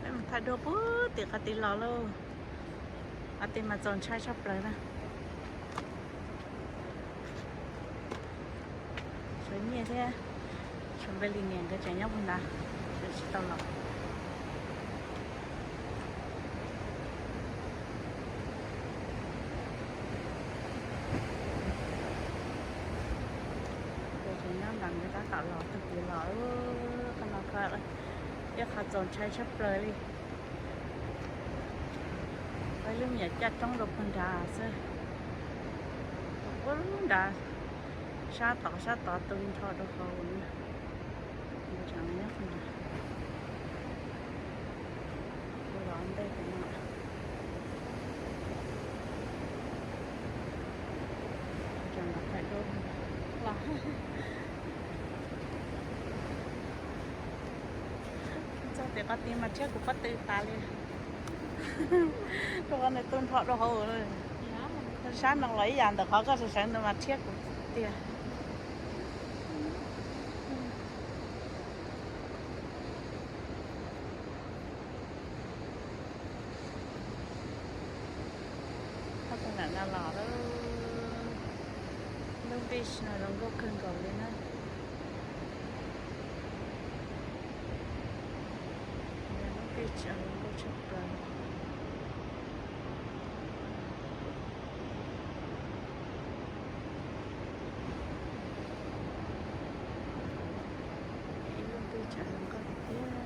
Thaij duab puag tim qhov tid los lauj. Qhov tid mas txaus ntshai tshaj plaws na. Tshuav Nyiaj thiab tshuav Npej Lis niam nkawd tseem nyob puag nrad, tsis tau los. Nkawd tseem nyob nrad, nkawd tab tom los tag kev los. Qhov no ib qho txaus ntshai tshaj plaws li. Ua ib lub me nyuam caj roob rau puag nrad xwb. Puag nrad, sab tod sab tod tu nrho rau hauv na. Nkawd tseem nyob puag nrad. Kuv los ntej tim no. Tseem los thaij duab. Txog tim qhov tid mas rhiab kuv pob tw tas li. Rau qhov nws tu nrho rau hauv. Sab no los ib yam ntawm qhov koj sawv sawv ntawd mas rhiab kuv tiag. Thaum ntawm no los lub beach no zoo nkauj kawg nkaus li na. Lub beach zoo nkauj tshaj plaws. Ib lub beach zoo nkauj tiag tiag.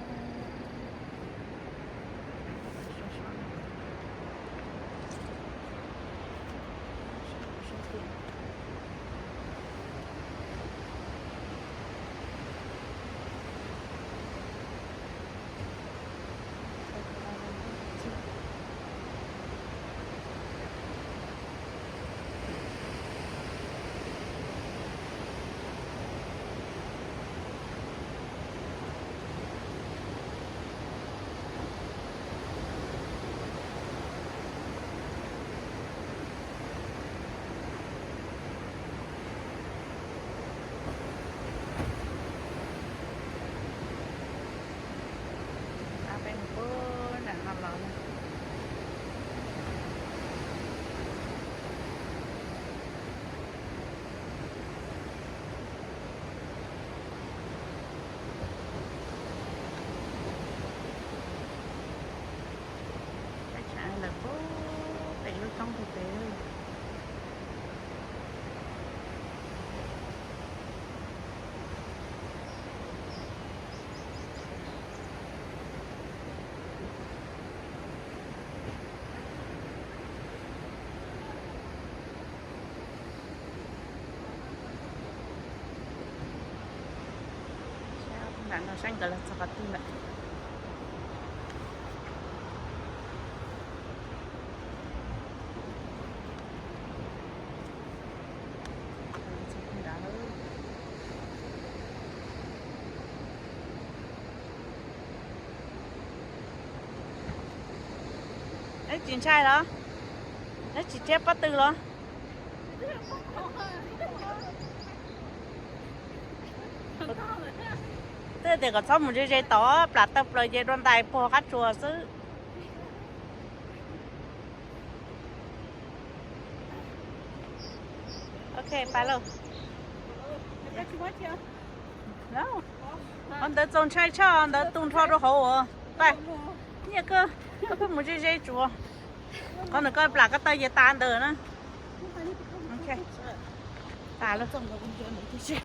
Ab peb mus puag nram no los na. Peb tseem lawm puag pem lub roob pem pem. Nram no saib nkawd los txog qhov twg lawm. Neb tsis ntshai los? Neb tsis rhiab pob tw los? Twb tias kom txhob mus ze ze tod, plam tawg plaws ces dua ntais puag qab tsuas xwb. Ok, pais lauj. Qhov ntawd txaus ntshai tshaj, ntawd tu nrho rau hauv uas pais. Nyiaj, koj pheej mus ze ze tsuas. Qhov ntawd koj plam koj taw ces tas ntawd na. Tas lauj.